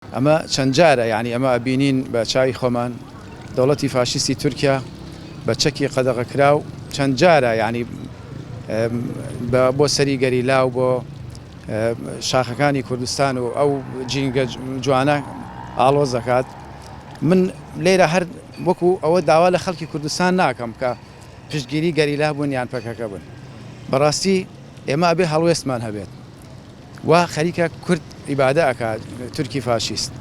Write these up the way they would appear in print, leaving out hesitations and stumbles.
ئەمە چەند جارە یانی ئەمە ئەبینین بە چاوی خۆمان دەوڵەتی فاشیستی تورکیا بە چەکی قەدەغەکراو چەند جارە یانی بۆ سەری گەریلا و بۆ شاخەکانی کوردستان و ئەو جینگە جوانە ئاڵۆز دەکات من لێرە هەر وەکو ئەوە داوا لە خەڵکی کوردستان ناکەم کە پشتگیری گەریلا بوون یان پەکەکە بن بەڕاستی ئێمە ئەبێ هەڵوێستمان هەبێت وا خەریکە کورد ئیبادە ئەکا تورکی فاشیست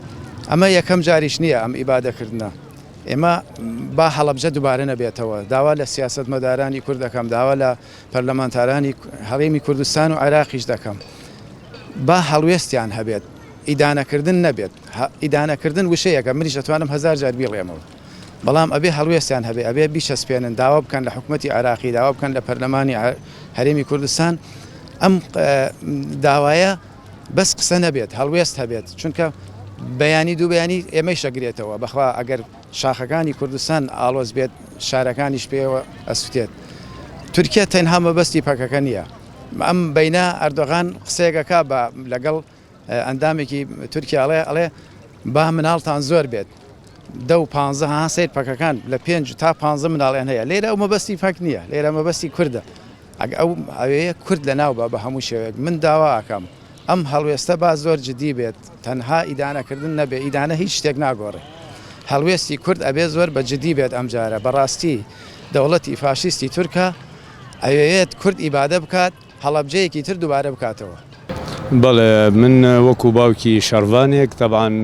ئەمە یەکەم جاریش نییە ئەم ئیبادە کردنە ئێمە با هەڵەبجە دوبارە نەبێتەوە داوا لە سیاسەتمەدارانی کورد دەکەم داوا لە پەرلەمانتارانی هەرێمی کوردستان و عێراقیش دەکەم با هەڵوێستیان هەبێت ئیدانەکردن نەبێت ئیدانەکردن وشەیەکە منیش دەتوانم هەزار جار بیڵێمەوە بەڵام ئەبێ هەڵوێستیان هەبێ ئەبێ بیچەسپێنن داوا بکەن لە حکومەتی عێراقی داوا بکەن لە پەرلەمانی هەرێمی کوردستان ئەم داوایە بەس قسە نەبێت هەڵوێست هەبێت چونکە بەیانی دوو بەیانی ئێمەیش ئەگرێتەوە بەخوا ئەگەر شاخەکانی کوردستان ئاڵۆز بێت شارەکانیش پێوە ئەسوتێت تورکیا تەنها مەبەستی پەکەکە نییە ئەم بینە ئەردۆغان قسەیەکەکە بە لەگەڵ ئەندامێکی تورکیا ئەڵێ ئەڵێ با مناڵتان زۆر بێت دە و پانزە ها سیر پەکەکان لە پێنج تا پانزە مناڵیان هەیە لێرە ئەو مەبەستی پەک نییە لێرە مەبەستی کوردە ئەگ ئەو ئەوەیە کورد لە ناو بە بە هەموو شێوەیەک من داوا ئەکەم ئەم هەڵوێستە با زۆر جدی بێت تەنها ئیدانەکردن نەبێ ئیدانە هیچ شتێک ناگۆڕێ هەڵوێستی کورد ئەبێ زۆر بە جدی بێت ئەمجارە بەڕاستی دەوڵەتی فاشیستی تورکە ئەوێت کورد ئیبادە بکات هەڵەبجەیەکی تر دووبارە بکاتەوە. بەڵێ من وەکو باوکی شەڕڤانێک تەبعەن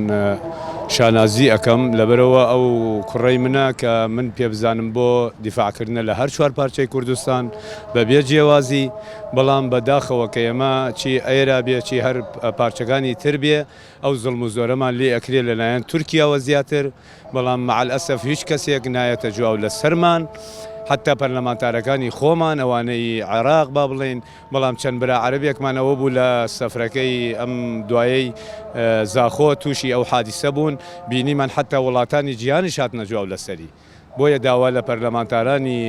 شانازی ئەکەم لەبەرئەوە ئەو کوڕەی منە کە من پێبزانم بۆ دیفاع کردنە لە هەر چوار پارچەی کوردستان بە بێ جیاوازی بەڵام بە داخەوە کە ئێمە چی ئێرا بێ چی هەر پارچەکانی تر بێ ئەو زوڵم و زۆرەمان لێ ئەکرێ لەلایەن تورکیاوە زیاتر بەڵام مع الاسف هیچ کەسێک نایەتە جواو لەسەرمان حەتا پەرلەمانتارەکانی خۆمان ئەوانەی عێراق با بڵێین بەڵام چەند برا عەرەبێکمان ئەوە بوو لە سەفرەکەی ئەم دوایەی زاخۆ تووشی ئەو حادیسە بوون بینیمان حەتا وڵاتانی جیهانیش هاتنە جواو لەسەری بۆیە داوا لە پەرلەمانتارانی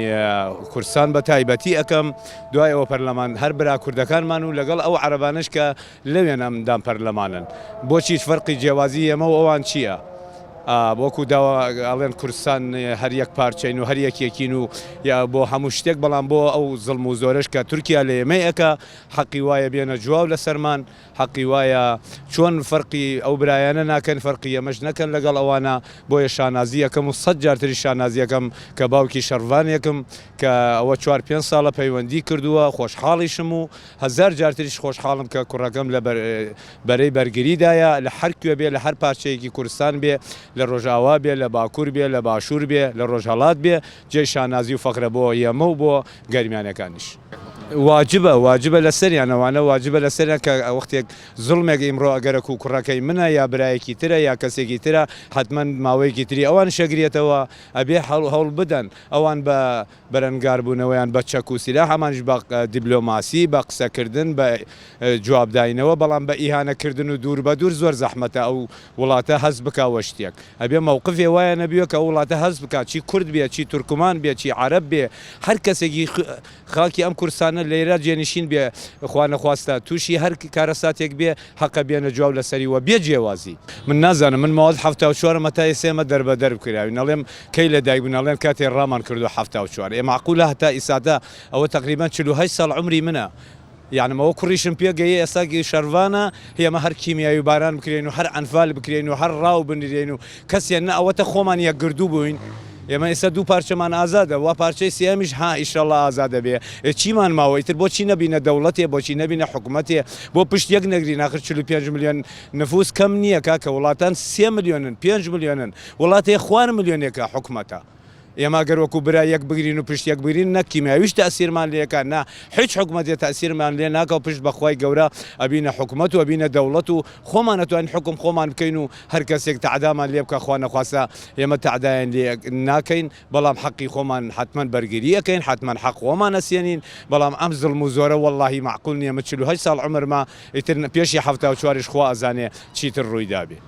کوردستان بە تایبەتی ئەکەم دوای ئەوە پەرلەمان هەر برا کوردەکانمان و لەگەڵ ئەو عەرەبانەش کە لەوێن ئەندام پەرلەمانن بۆچی فەرقی جیاوازی ئێمە و ئەوان چییە؟ وەکو داوا ئەڵێن کوردستان هەر یەک پارچەین و هەر یەکێکین و یا بۆ هەموو شتێک بەڵام بۆ ئەو زڵم و زۆرەش کە تورکیا لە ئێمەی ئەکا حەقی وایە بێنە جواو لەسەرمان حەقی وایە چۆن فەرقی ئەو برایانە ناکەن فەرقی ئێمەش نەکەن لەگەڵ ئەوانە بۆیە شانازی ئەکەم و سەد جارتریش شانازی ئەکەم کە باوکی شەڕڤانێکم کە ئەوە چوار پێنج ساڵە پەیوەندی کردووە خۆشحاڵیشم و هەزار جارتریش خۆشحاڵم کە کوڕەکەم لە بەرەی بەرگریدایە لە هەر کوێ بێ لە هەر پارچەیەکی کوردستان بێ لە ڕۆژئاوا بێ لە باکوور بێ لە باشوور بێ لە ڕۆژهەڵات بێ جێی شانازی و فەخرە بۆ ئێمە و بۆ گەرمیانەکانیش. واجبە واجبە لەسەریان ئەوانە واجبە لەسەریان کە وەختێک زوڵمێک ئیمڕۆ ئەگەرەکو کوڕەکەی منە یا برایەکی ترە یا کەسێکی ترە حەتمەن ماوەیەکی تری ئەوانیش ئەگرێتەوە ئەبێ هەوڵ بدەن ئەوان بە بەرەنگاربوونەوەیان بە چەک و سیلاح ئەمانیش بە دیبلۆماسی بە قسەکردن بە جوابداینەوە بەڵام بە ئیهانەکردن و دوور بە دوور زۆر زەحمەتە ئەو وڵاتە هەست بکا وە شتێک ئەبێ مەوقفێ وایە نەبیوە کە ئەو وڵاتە هەست بکا چی کورد بێ چی تورکمان بێ چی عەرەب بێ هەر کەسێکی خاکی ئەم کوردستانە لێرە جێنشین بێ خوا نەخواستە تووشی هەر کارەساتێک بێ حەقە بێنە جواو لەسەری وە بێ جیاوازی. من نازانم من مەواد 74 م هەتا ئێستا ئێمە دەربەدەر بکراوین ئەڵێم کەی لە دایک بوون ئەڵێن کاتێ ڕامان کردوە 74 ئێ مەعقولە هەتا ئیساتا ئەوە تەقریبەن 48 ساڵ عومری منە یانم ئەوە کوڕیشم پێ گەیی ئێستا شەرڤانە ئێمە هەر کیمیاوی باران بکرێین و هەر ئەنفال بکرێین و هەر ڕاو بنرێین و کەسێ نە ئەوەتە خۆمان یەکگردوو بووین ئێمە ئێستا دوو پارچەمان ئازادە وا پارچەی سێیەمیش ها ئیشەڵا ئازاد دەبێ ئێ چیمان ماوە ئیتر بۆچی نەبینە دەوڵەتێ بۆچی نەبینە حکومەتێ بۆ پشت یەک نەگرین ئاخر 45 ملیۆن نفوس کەم نییە کاکە وڵاتان سێ ملیۆنن پێنج ملیۆنن وڵاتێ خوار ملیۆنێکە حکومەتە. ئێمە گەر وەکو برا یەک بگرین و پشت یەک بگرین نە کیمیاویش تەئسیرمان لێ ئەکا نە حیچ حکومەتێ تەئسیرمان لێ ناکا و پشت بە خوای گەورە ئەبینە حکومەت و ئەبینە دەوڵەت و خۆمان ئەتوانین حوکم خۆمان بکەین و هەر کەسێک تەعدامان لێ بکا خوا نەخواستە ئێمە تەعدایان لێ ناکەین بەڵام حەقی خۆمان حەتمەن بەرگری ئەکەین حەتمەن حەق خۆمان ئەسێنین بەڵام ئەم زوڵم و زۆرە وەڵاهی مەعقول نیە من 48 ساڵ عومرمە ئیتر پێشی 74 یش خوا ئەزانێ چیتر ڕووی دابێ.